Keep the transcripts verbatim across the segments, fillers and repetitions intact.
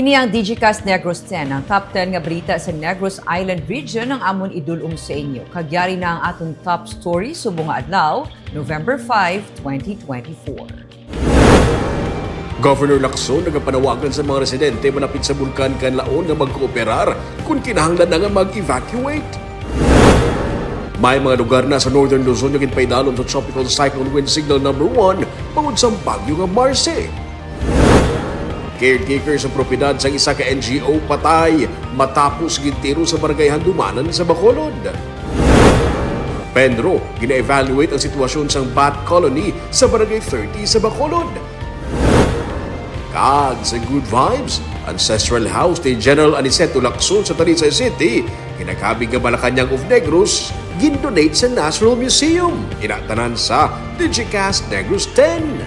Ini ang Digicast Negros ten, ang top ten nga balita sa Negros Island Region ang amon idul-ong sa inyo. Kag yari na ang aton top story subong nga adlaw, November five, twenty twenty-four. Governor Lacson nagapanawagan sa mga residente malapit sa Bulkan Kanlaon nga magkooperar kon kinahanglan na nga mag-evacuate. May mga lugar na sa Northern Luzon nga ginpaidalom sa Tropical Cyclone Wind Signal Number One bangod sa bagyo nga Marce. Caretaker sa propiedad sang isa ka N G O patay matapos gintiro sa Barangay Handumanan sa Bacolod. PENRO, gina-evaluate ang sitwasyon sang bat colony sa Barangay thirty sa Bacolod. Kag sa Good Vibes, Ancestral House ni General Aniceto Lacson sa Talisay City, ginakabig nga Malacañang of Negros, gindonate sa National Museum. Ina tanan sa Digicast Negros ten.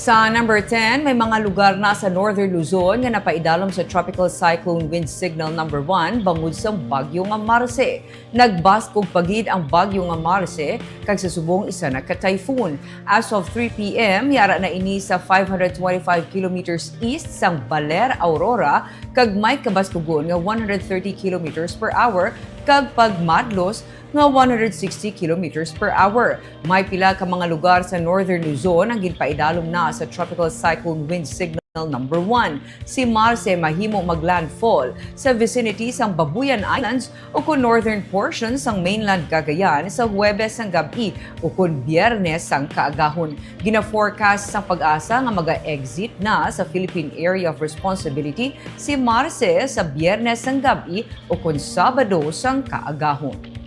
Sa number ten, may mga lugar na sa Northern Luzon nga napaidalom sa Tropical Cyclone Wind Signal Number One bangod sa bagyo nga Marce. Nagbaskog pa gid ang bagyo nga Marce kag sa subong isa na ka typhoon. As of three p m, yara na ini sa five hundred twenty-five kilometers east sang Baler, Aurora, kag may kabaskugon nga one hundred thirty kilometers per hour kag pagmadlos nga one hundred sixty kilometers per hour. May pila ka mga lugar sa Northern Luzon ang ginpaidalom na sa Tropical Cyclone Wind Signal Number One. Si Marce mahimo maglandfall sa vicinity sang Babuyan Islands ukon northern portion sang mainland Cagayan sa Huwebes sang gab-i ukon Biyernes sang kaagahon. Gina-forecast sang PAGASA nga maga-exit na sa Philippine Area of Responsibility si Marce sa Biyernes sang gab-i ukon Sabado sang kaagahon.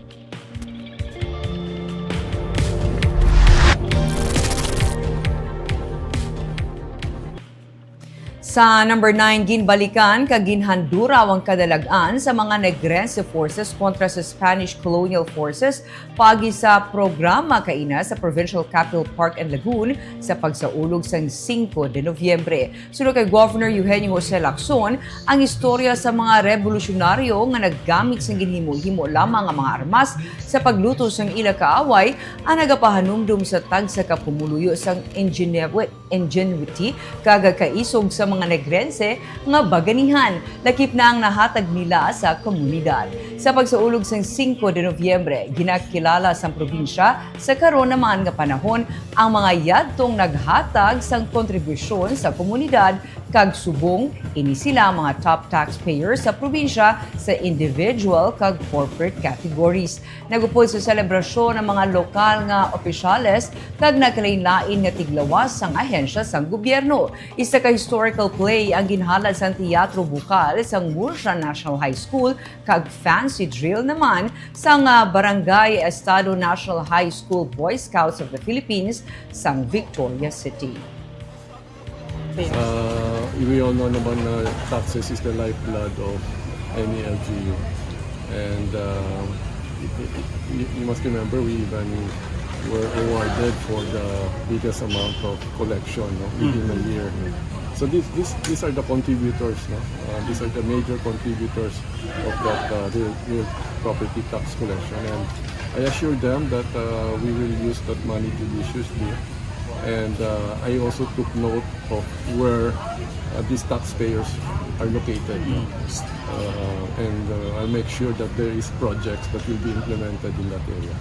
Sa number nine, ginbalikan kag ginhanduraw ang kadalag-an sa mga Negrense forces kontra sa Spanish colonial forces paagi sa programa kaina sa Provincial Capital Park and Lagoon sa pagsaulog sang singko de Nobyembre. Suno kay Governor Eugenio Jose Lacson, ang istorya sa mga rebolusyonaryo nga naggamit sang ginhimo-himo lamang nga mga armas sa paglutos sang ila kaaway ang nagapahanumdom sa tagsa ka pumuluyo sang ingenuity, ingenuity kag kaisog sa mga Negrense nga baganihan, lakip na ang nahatag nila sa komunidad. Sa pagsaulog sang singko de Nobyembre, ginakilala sang probinsya sa karon naman nga panahon ang mga yadtong naghatag sang kontribusyon sa komunidad, kag subong ini sila ang mga top taxpayer sa probinsya sa individual kag corporate categories. Nag-upod sa selebrasyon ang mga lokal nga opisyales kag nagkalain-lain nga tiglawas sang ahensya sang gobyerno. Isa ka historical play ang ginhalad sang Teatro Bukal sang Murcia National High School kag fancy drill naman sang, ah, Barangay Estado National High School Boy Scouts of the Philippines sang Victoria City. Uh, we all know naman na taxes is the lifeblood of any L G U. And uh, y- y- y- you must remember, we even were awarded for the biggest amount of collection, no, within a year. So these, these, these are the contributors, no? Uh, these are the major contributors of that uh, real, real property tax collection. And I assure them that uh, we will use that money judiciously. And uh, I also took note of where uh, these taxpayers are located. Uh, and uh, I'll make sure that there is projects that will be implemented in that area.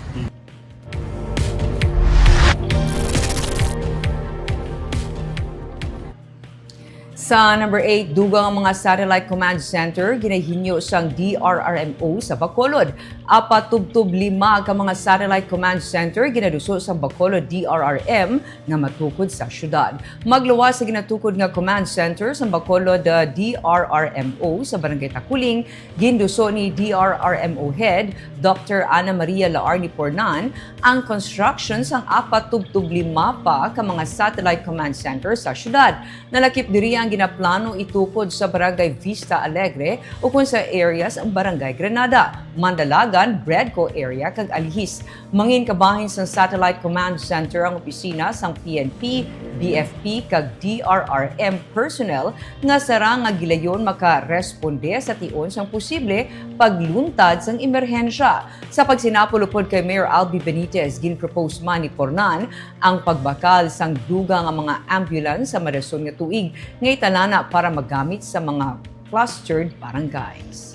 Sa number eight, dugang ang mga satellite command center ginahinyo sang D R R M O sa Bacolod. Apat tubtob lima ka mga satellite command center ginaduso sang Bacolod D R R M nga matukod sa syudad. Magluwas sa ginatukod nga command center sang Bacolod, uh, D R R M O sa Barangay Taculing, ginduso ni D R R M O Head Doctor Ana Maria Laarni Pornan ang construction sang apat tubtob lima pa ka mga satellite command center sa syudad. Nalakip diri ang Pinaplano itukod sa Barangay Vista Alegre ukon sa area sang Barangay Granada, Mandalagan, Bredco area, kag Alihis. Mangin kabahin sang Satellite Command Center ang opisina sang P N P, B F P, kag D R R M personnel nga sarang nga gilayon makaresponde sa tion sang posible pagluntad sang emerhensya. Sa pagsinapol upod kay Mayor Albi Benitez, ginpropose man ni Pornan ang pagbakal sang dugang nga mga ambulance sa madason nga tuig nga italana para magamit sa mga clustered barangays.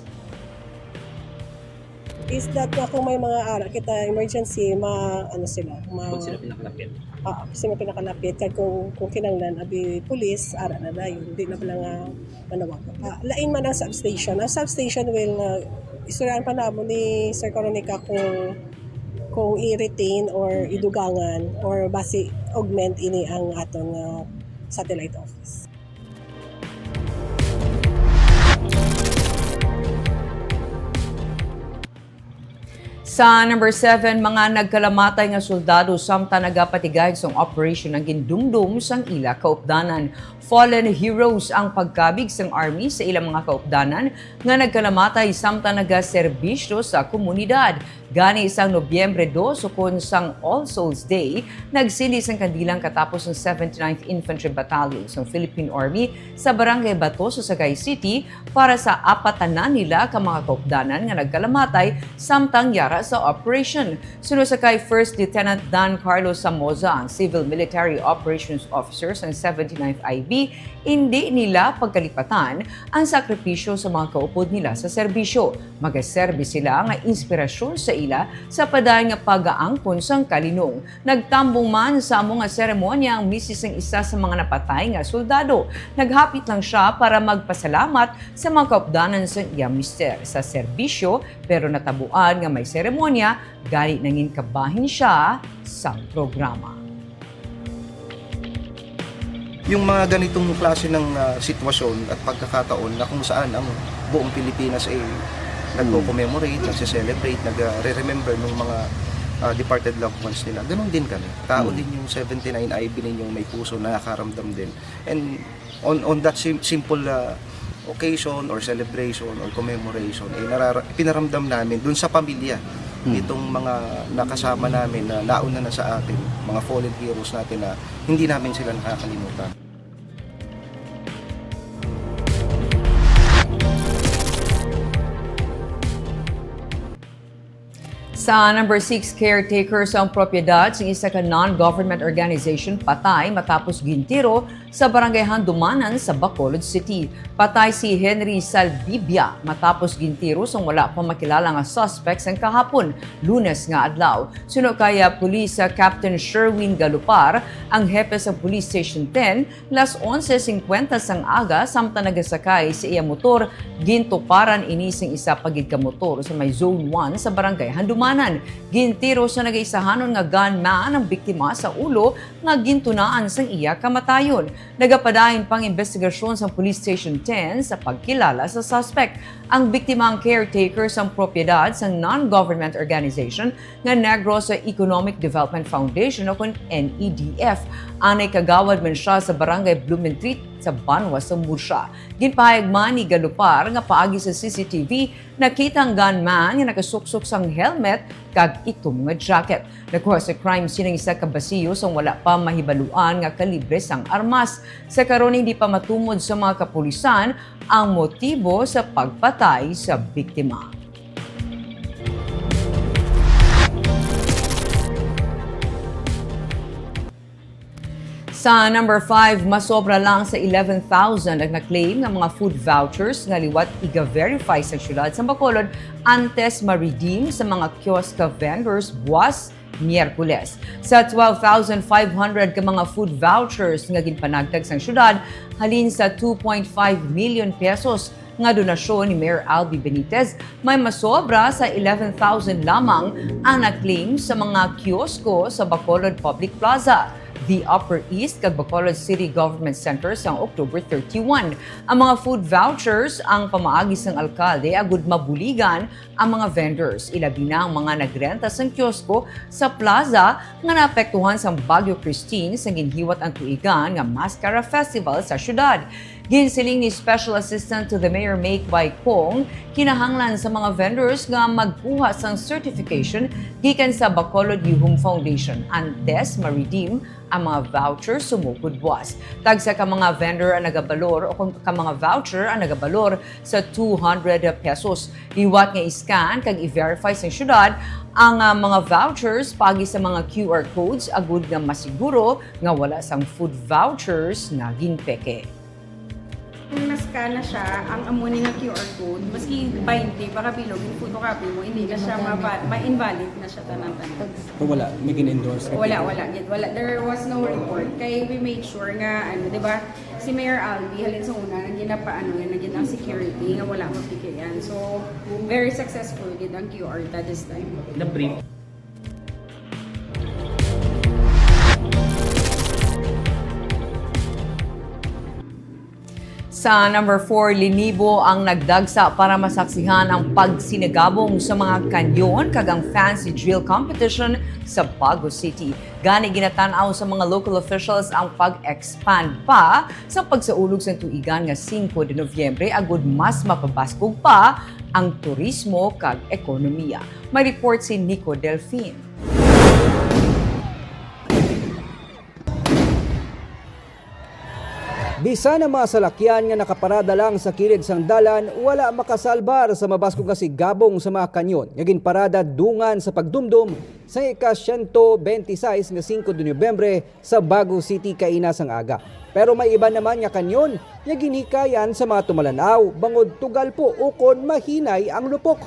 Is that nga kung may mga ara kita emergency, ma-, ano sila, ma- Kung sila pinakalapit. Ah, kasi may pinakalapit. Kag kung, kung kinahanglan, abi, police, ara na dayon. Hindi na pala nga manawag. Ah, lain man ang substation. Ang substation will, uh, istoryahan pa namo ni Sir Coronica kung, kung i-retain or idugangan or basi augment ini ang aton, uh, satellite office. Sa number seven, mga nagkalamatay nga soldado samtang nagapatigayag sang operation ang gindumdom sang ila kaupdanan. Fallen heroes ang pagkabig sang army sa ilang mga kaupdanan nga nagkalamatay samtang nagaserbisyo sa komunidad. Gani, sang Nobyembre dos, ukon sang All Souls Day, nagsindi sang kandila ang katapos sang seventy-ninth Infantry Battalion sang Philippine Army sa Barangay Bato sa Sagay City para sa apatanan nila ka mga kaupdanan nga nagkalamatay samtang yara sa operation. Suno sa kay First Lieutenant Dan Carlos Samoza, ang Civil Military Operations Officer sang seventy-ninth I B, indi nila pagkalipatan ang sakripisyo sa mga kaupod nila sa serbisyo. Magaserbi sila nga inspirasyon sa ila sa padayon nga pagaangkon sang kalinong. Nagtambong man sa amo nga seremonya ang misis sang isa sa mga napatay nga soldado. Naghapit lang sia para magpasalamat sa mga kaupdanan sang iya mister sa serbisyo, pero natabuan nga may seremonya, gani nangin kabahin sia sa programa. Yung mga ganitong klase ng, ah, sitwasyon at pagkakataon na kung saan ang buong Pilipinas ay nagko-commemorate, nagse-celebrate, nagre-remember ng mga, ah, departed loved ones nila. Ganun din kami. Tao din yung seventy-nine I B ninyong may puso, nakakaramdam din. And on, on that sim-, simple, ah, occasion or celebration or commemoration, eh, narara-, pinaramdam namin dun sa pamilya itong mga nakasama namin na nauna na sa atin, mga fallen heroes natin na hindi namin sila nakakalimutan. Sa number six, caretaker sang propiedad sang isa ka non-government organization patay matapos gintiro sa Barangay Handumanan sa Bacolod City. Patay si Henry Salbibia matapos gintiro sang wala pa makilala nga suspect sang kahapon, Lunes nga adlaw. Suno kay, ah, Police, ah, Captain Sherwin Galupar, ang hepe sa Police Station ten, las onse singkwenta sang aga, samtang nagasakay sa iya motor, gintuparan ini sing isa pa gid ka motor sa may Zone one sa Barangay Handumanan. Gintiro sa nagaisahanon nga gunman ang biktima sa ulo nga gintunaan sang iya kamatayon. Nagapadayon pang imbestigasyon sa Police Station ten sa pagkilala sa suspect. Ang biktima ang caretaker sang propiedad sang non-government organization nga Negros Economic Development Foundation o kon N E D F. Anay kagawad man sia sa Barangay Blumentritt sa banwa sa Murcia. Ginpahayag man ni Galupar nga paagi sa C C T V, nakita ang gunman nga nakasuksok sang helmet kag itom nga jacket. Nakuha sa crime scene ang isa ka basiyo sang wala pa mahibaluan nga kalibre sang armas. Sa karon, hindi pa matumod sa mga kapulisan ang motibo sa pagpatay sa biktima. Sa number five, masobra lang sa eleven thousand ang na-claim nga mga food vouchers nga liwat iga-verify sa siyudad sa Bacolod antes ma-redeem sa mga kiosk vendors buwas Miyerkules. Sa twelve thousand five hundred ka mga food vouchers nga ginpanagtag sang siyudad, halin sa two point five million pesos nga donasyon ni Mayor Albi Benitez, may masobra sa eleven thousand lamang ang na-claim sa mga kiosko sa Bacolod Public Plaza, The Upper East, kag Bacolod City Government Center sang October thirty-one. Ang mga food vouchers ang pamaagi sang alkalde agud mabuligan ang mga vendors, ilabi na ang mga nagrenta sang kiosko sa plaza nga naapektuhan sang Bagyo Christine sang ginhiwat ang tuigan nga Mascara Festival sa siyudad. Ginsiling ni Special Assistant to the Mayor Make Bai Kong, kinahanglan sa mga vendors nga magkuha sang certification gikan sa Bacolod Yuhum Foundation, antes ma-redeem ang mga voucher sumugod buwas. Tagsa ka mga vendor ang nagabalor o kung ka mga voucher ang nagabalor sa two hundred pesos. Liwat nga i-scan kag i-verify sa syudad ang, ah, mga vouchers paagi sa mga Q R codes agud nga masiguro nga wala sang food vouchers nga ginpeke. Kung na-scan na siya, ang amo ni nga Q R code, maski twenty pa ka bilog, yung photocopy mo, hindi na siya ma-, ma-invalid na siya tanan-tanan. Pero wala, may gin-endorse ka? Wala, wala, gid, wala. There was no report. Kay we made sure nga, ano, di ba, si Mayor Albee, halin sa una, naging napaano yan, naging ang security, nga wala mo P K N. So, very successful gid ang Q R ta this time. Na-brief. Sa number four, linibo ang nagdagsa para masaksihan ang pagsinagabong sa mga kanyon kag ang fancy drill competition sa Bago City. Gani, ginatan-aw sa mga local officials ang pag-expand pa sa pagsaulog sa tuigan nga singko de Nobyembre agud mas mapabaskog pa ang turismo kag ekonomiya. May report si Nico Delfin. Bisan ang mga salakyan nga nakaparada lang sa kilid sang dalan, wala makasalbar sa mabaskog nga sigabong sa mga kanyon nga ginparada dungan sa pagdumdom sa ika-siyento benti-sais nga singko de Nobyembre sa Bago City kaina sang aga. Pero may iban naman nga kanyon nga ginhikayan sa mga tumalan-aw bangod tugalpo ukon mahinay ang lupok.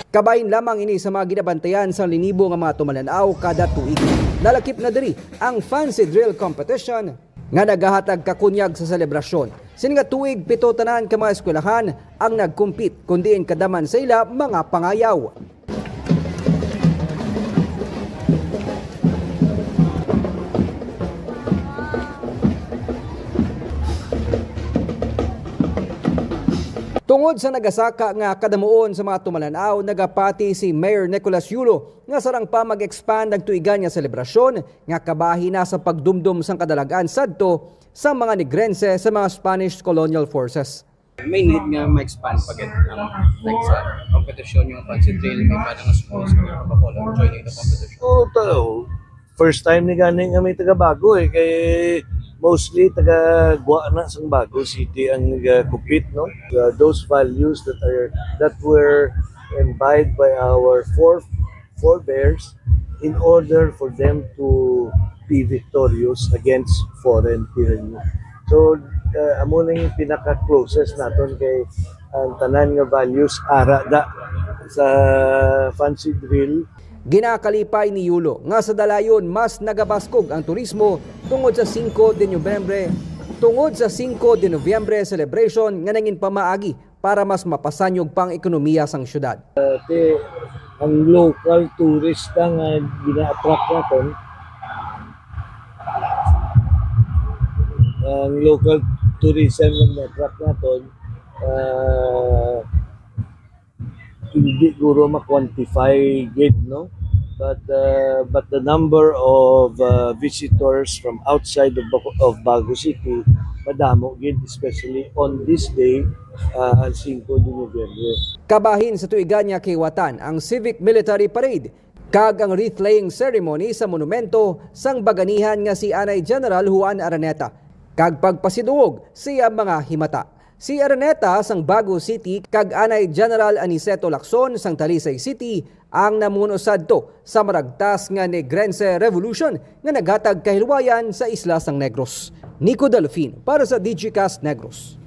Kabahin lamang ini sa mga ginabantayan sang linibo nga mga tumalan-aw kada tuig. Nalakip na diri ang Fancy Drill Competition nga nagahatag kakunyag sa selebrasyon. Sini nga tuig, pito tanan ka mga eskwelahan ang nag-compete, kun diin kada man sa ila mga pangayaw. Tungod sa nagasaka nga kadamuon sa mga tumalan-aw, nagapati si Mayor Nicolas Yulo nga sarang pa mag-expand ang tuigan nga selebrasyon nga kabahin na sa pagdumdom sang kadalag-an sadto sa mga Negrense sa mga Spanish colonial forces. May need nga ma-expand pa gid ang, like, sa competition, yung Fancy Drill, may iba nga schools nga nagpapakolo joining the competition. Oo, tao. First time ni gani nga may taga Bago, eh, kay mostly taga Gwa na sang Bago City ang nag-compete, no? Uh, those values that are, that were imbibed by our four forebears in order for them to be victorious against foreign tyranny. So, uh, amo ning pinaka-closest naton kay ang tanan nga values ara da sa Fancy Drill. Ginakalipay ni Yulo nga sa dalayon mas nagabaskog ang turismo tungod sa singko de Nobyembre, tungod sa singko de Nobyembre celebration nga nangin pamaagi para mas mapasanyog pa ang ekonomiya sang syudad. Ti, ang local tourist na nga gina-attract naton, ang local tourism nga gina-attract naton, ah, hindi guro ma-quantify gid, no? But, uh, but the number of, uh, visitors from outside of Baco-, of Bago City, madamo gid, especially on this day, uh, ang singko de Nobyembre. Kabahin sa tuigan nga kiwatan ang Civic Military Parade kag ang wreath-laying ceremony sa monumento sang baganihan nga si Anay General Juan Araneta, kag pagpasidungog sa iya mga himata. Si Araneta sang Bago City kag Anay General Aniceto Lacson sang Talisay City ang namuno sadto sa maragtas nga Negrense Revolution nga naghatag kahilwayan sa isla sang Negros. Nico Delfin para sa Digicast Negros.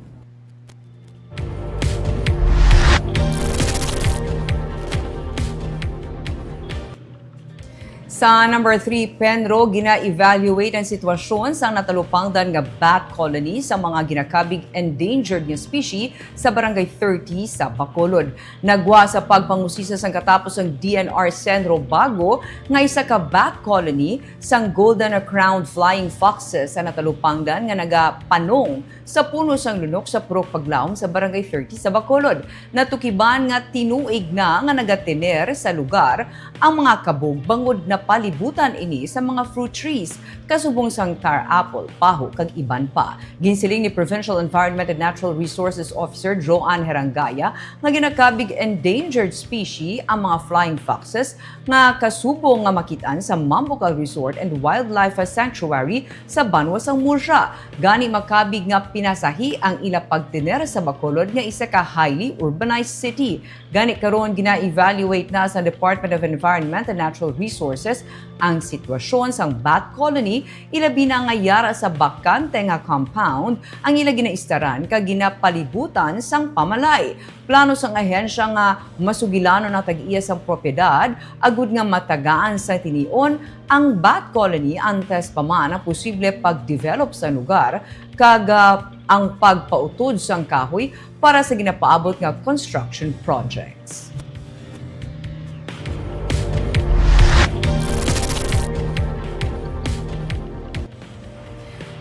Sa number three, Penro, gina-evaluate ang sitwasyon sa natalupangdan nga bat colony sa mga ginakabig endangered nga species sa Barangay thirty sa Bacolod. Nagwa sa pagpangusisa sang katapos ang D N R Centro Bago nga isa ka bat colony sang Golden Crowned Flying Foxes sa natalupangdan nga nagapanong sa puno sang lunok sa Purok Paglaom sa Barangay thirty sa Bacolod. Natukiban nga tinuig na nga nagatener sa lugar ang mga kabog bangod na palibutan ini sa mga fruit trees, kasubong sang tar apple, paho, kag iban pa. Ginsiling ni Provincial Environment and Natural Resources Officer Joan Herangaya nga ginakabig endangered species ang mga flying foxes nga kasubong nga makit-an sa Mambucal Resort and Wildlife Sanctuary sa banwa sang Murcia. Gani makabig nga pinasahi ang ila pagtener sa Bacolod nga isa ka highly urbanized city. Gani karon gina-evaluate na sa Department of Environment and Natural Resources ang sitwasyon sang bat colony, ilabi na nga yara sa bakante nga compound ang ila ginaistaran kag ginapalibutan sang pamalay. Plano sang ahensya nga masugilanon ang tag-iya sang propiedad agud nga matagaan sa tinion ang bat colony antes pa man ang posible pag-develop sa lugar kag, ah, ang pagpautod sang kahoy para sa ginapaabot nga construction projects.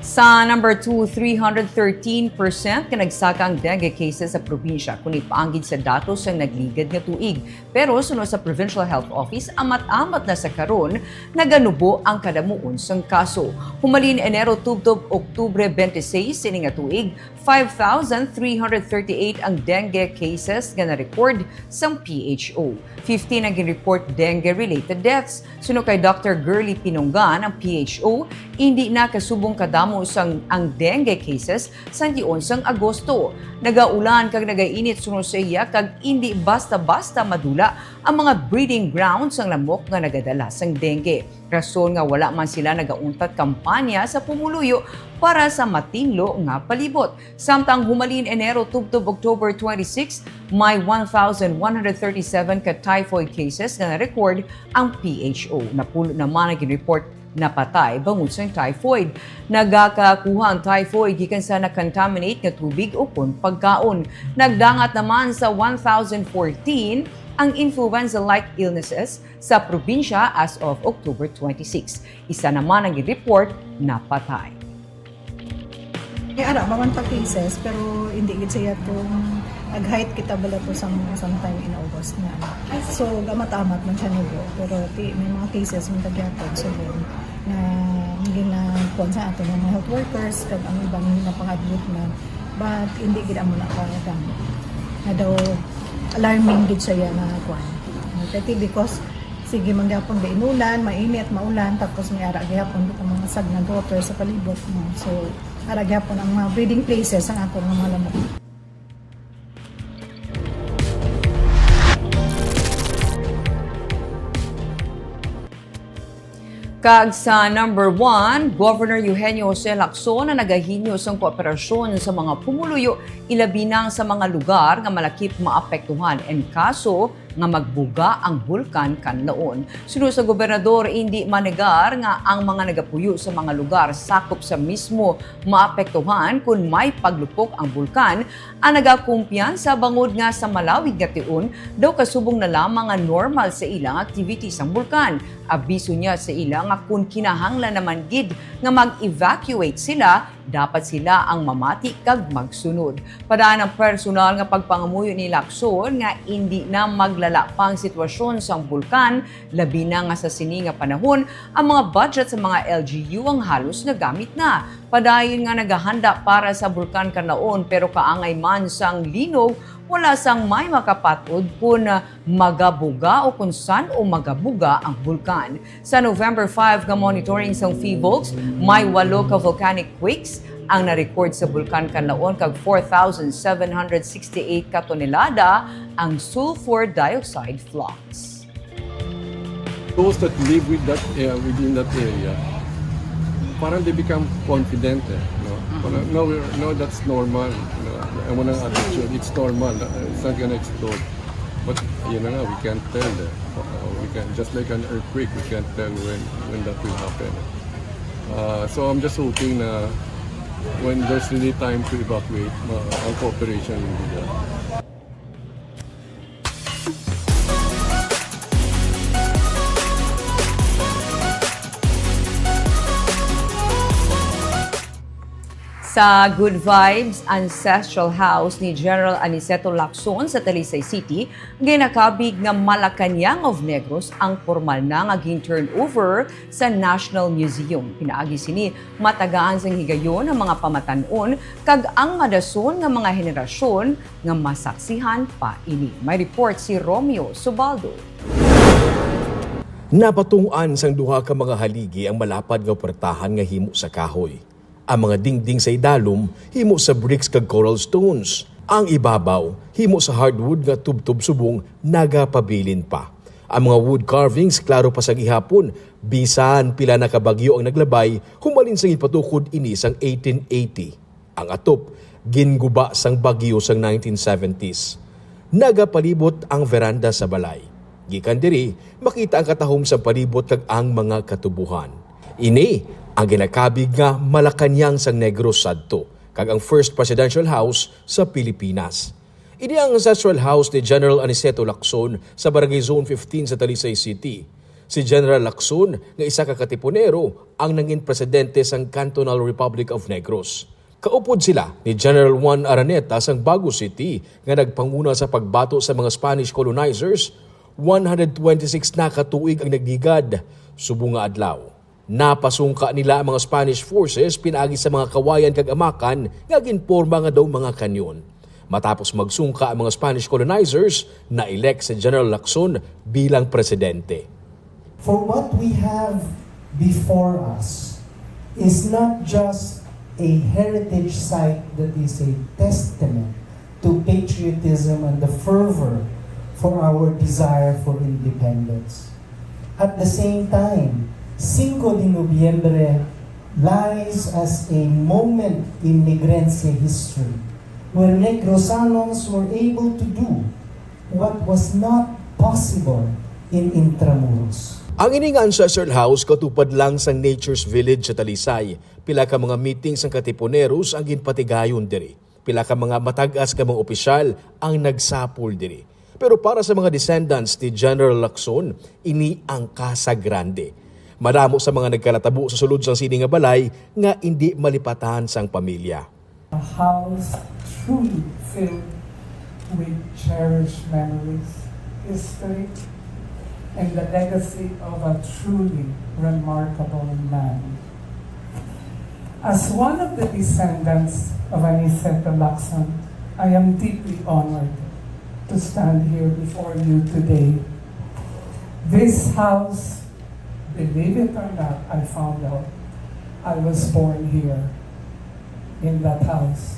Sa number two, three hundred thirteen percent ka nagsaka ang dengue cases sa probinsya, kung ipaanggid sa datos sang nagligad nga tuig. Pero suno sa Provincial Health Office, amat-amat na sa karon naganubo ang kadamuon sang kaso. Humalin Enero tubtob Oktubre twenty-six sini nga tuig, five thousand three hundred thirty-eight ang dengue cases nga na-record sang P H O. Fifteen ang gin-report dengue-related deaths. Suno kay Doctor Girly Pinungan, ang P H O, indi na kasubong kadamo sang ang dengue cases sang tion sang Agosto. Nagaulan kag nagainit suno sa iya kag indi basta-basta madula ang mga breeding ground sang lamok nga nagadala sang dengue. Rason nga wala man sila nagauntat kampanya sa pumuluyo para sa matinlo nga palibot. Samtang humalin Enero tubtob October twenty-six, may one thousand one hundred thirty-seven ka typhoid cases nga na-record ang P H O. Napulo naman ang gin-report napatay bangod sa typhoid. Nagakakuha ang typhoid gikan sa na-contaminate nga tubig ukon pagkaon. Nagdangat naman sa one thousand fourteen ang influenza-like illnesses sa probinsya as of October twenty-six. Isa naman ang gin-report napatay. May ara pa man pa cases, pero hindi gid siya tong nag-height kita bala to sang sometime in August na. So, gamat-amat man siya nubo, pero ti, may mga cases man tagyapon, so, na ginakuan sa aton mga health workers, kag ang iban ginapangadlot na, but hindi gid amo na kadamo. Nga daw, alarming gid siya na kuan. Kay ti because sige man gyapon, inulan, mainit, maulan, tapos may ara gyapon ang mga sagna water sa palibot mo. So, ara gyapon ang mga breeding places ang aton nga mga lamok. Kag sa number one, Governor Eugenio Jose Lacson na nagahinyo sang kooperasyon sa mga pumuluyo, ilabi na sa mga lugar nga malakip maapektuhan in kaso nga magbuga ang Bulkan Kanlaon. Suno sa gobernador, indi manegar nga ang mga nagapuyo sa mga lugar sakop sa mismo maapektuhan kon may paglupok ang bulkan, ang nagakumpiyansa bangod nga sa malawig nga tion daw kasubong na lamang nga normal sa ilang activities ang bulkan. Abiso niya sa ila nga kon kinahanglan naman gid nga mag-evacuate sila, dapat sila ang mamati kag magsunod. Padaan ang personal nga pagpangamuyo ni Lacson nga indi na maglala pa ang sitwasyon sang bulkan, labi na nga sa sini nga panahon ang mga budget sa mga L G U ang halos nagamit na. Padayon nga naghahanda para sa Bulkan Kanlaon, pero kaangay man sang linog, wala sang may makapat-od kon magabuga o kon san-o magabuga ang bulkan. Sa November five nga monitoring sang PHIVOLCS, may walo ka volcanic quakes ang na-record sa Bulkan Kanlaon kag four thousand seven hundred sixty-eight ka tonelada ang sulfur dioxide flux. Those that live with that area, within that area, parang they become confident eh, no? Parang, no, we're, no, that's normal. No? Ang mga attitude, it's normal. It's not gonna explode. But, yun na nga, we can't tell eh. Uh, we can, just like an earthquake, we can't tell when, when that will happen. Uh, so I'm just hoping na when there's really time to evacuate, uh, ang cooperation will be there. Sa Good Vibes Ancestral House ni General Aniceto Lacson sa Talisay City, ginakabig nga Malacañang of Negros ang pormal na nga gin-turnover sa National Museum. Pinaagi sini, matagaan sang higayon ang mga pamatan-on kag ang madason nga mga henerasyon nga masaksihan pa ini. May report si Romeo Subaldo. Napatungod sang duha ka mga haligi ang malapad nga puwertahan nga himo sa kahoy. Ang mga dingding sa idalom himo sa bricks kag coral stones. Ang ibabaw himo sa hardwood nga tubtob subong nagapabilin pa. Ang mga wood carvings klaro pa sa gihapon, bisan pila na ka bagyo ang naglabay humalin sa gipatukod ini sang eighteen eighty. Ang atop ginguba sang bagyo sang nineteen seventies. Nagapalibot ang veranda sa balay. Gikan diri, makita ang katahom sang palibot kag ang mga katubohan. Ini ang ginakabig nga Malacañang sang Negros sadto kag ang first presidential house sa Pilipinas. Ini ang ancestral house ni General Aniceto Lacson sa Barangay Zone fifteen sa Talisay City. Si General Lacson, nga isa ka Katipunero, ang nangin presidente sang Cantonal Republic of Negros. Kaupod sila ni General Juan Araneta sang Bago City nga nagpanguna sa pagbato sa mga Spanish colonizers. One hundred twenty-six na ka tuig ang nagligad. Subong nga adlaw, napasungka nila ang mga Spanish forces pinaagi sa mga kawayan kag amakan nga ginporma nga daw mga kanyon. Matapos magsungka ang mga Spanish colonizers, na-elect si General Lacson bilang presidente. For what we have before us is not just a heritage site that is a testament to patriotism and the fervor for our desire for independence. At the same time, Cinco de Noviembre lies as a moment in Negrense history where Negrosanos were able to do what was not possible in Intramuros. Ang ini nga ancestral house katupad lang sang Nature's Village sa Talisay. Pila ka mga meeting sang Katipuneros ang ginpatigayon diri. Pila ka mga matag-as nga mga opisyal ang nagsapol diri. Pero para sa mga descendants ni General Lacson, ini ang Casa Grande. Madamo sa mga nagkalatabo sa sulod sang sini nga balay nga indi malipatan sang pamilya. A house truly filled with cherished memories, history, and the legacy of a truly remarkable man. As one of the descendants of Aniceto Lacson, I am deeply honored to stand here before you today. This house, believe it or not, I found out I was born here in that house.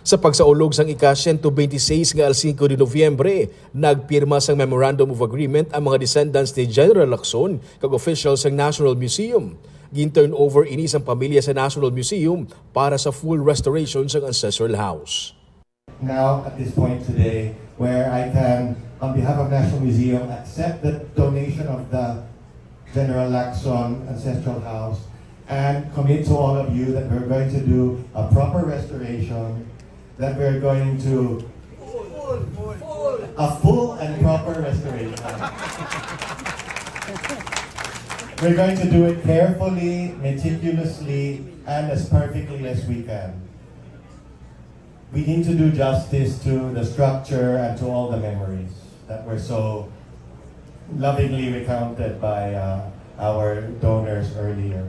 Sa pagsaulog sang ika-siyento benti seis nga El Cinco de Noviembre, nagpirma sang Memorandum of Agreement ang mga descendants ni General Lacson kag officials sang National Museum. Gin-turn over ini sang pamilya sa National Museum para sa full restoration sang ancestral house. Now, at this point today, where I can, on behalf of National Museum, accept the donation of the General Lacson Ancestral House and commit to all of you that we're going to do a proper restoration, that we're going to a full and proper restoration. We're going to do it carefully, meticulously, and as perfectly as we can. We need to do justice to the structure and to all the memories that were so lovingly recounted by uh, our donors earlier.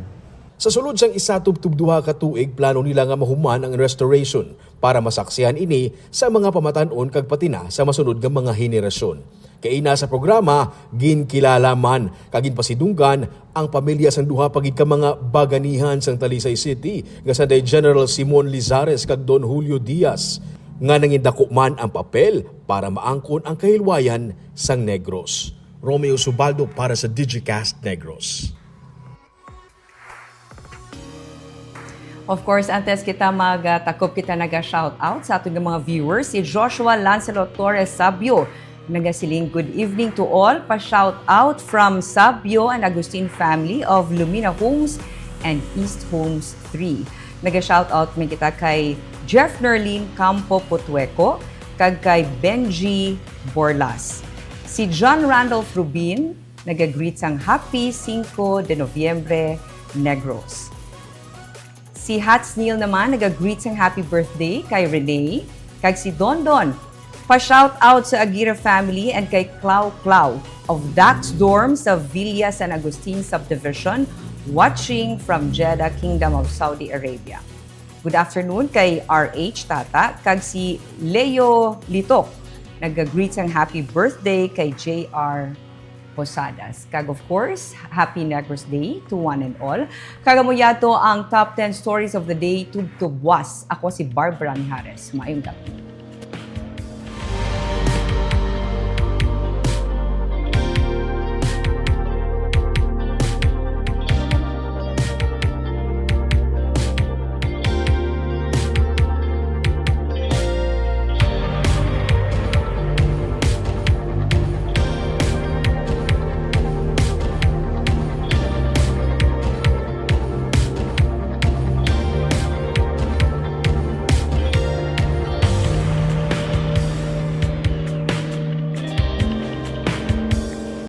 Sa sulod sang isa tubtob duha ka tuig, plano nila nga mahuman ang restoration para masaksihan ini sa mga pamatan-on kag pati na sa masunod nga mga henerasyon. Kaina sa programa, ginkilala man kag ginpasidunggan ang pamilya sang duha pa gid ka mga baganihan sang Talisay City nga sanday General Simon Lizares kag Don Julio Diaz, nga nangindako man ang papel para maangkon ang kahilwayan sang Negros. Romeo Subaldo para sa Digicast Negros. Of course, antes kita magtakop, kita naga-shout out sa aton nga mga viewers. Si Joshua Lancelot Torres Sabio nagasiling, "Good evening to all. Pa-shout out from Sabio and Agustin family of Lumina Homes and East Homes three." Naga-shout out man kita kay Jeff Nerlin Campo Potueco kag kay Benji Borlas. Si John Randolph Rubin naga-greet sang Happy Cinco de Noviembre, Negros. Si Hats Neil naman naga-greet sang happy birthday kay Renee, kag si Dondon pa-shout out sa Aguirre family and kay Clau Clau of Dax Dorm sa Villa San Agustin Subdivision, watching from Jeddah, Kingdom of Saudi Arabia. Good afternoon kay R H Tata kag si Leo Litok. Nag-greet sang happy birthday kay J R Posadas. Kag of course, happy Negros Day to one and all. Kag amo yato ang top ten stories of the day, tubtob was. Ako si Barbara Mijares. Maayong gabi.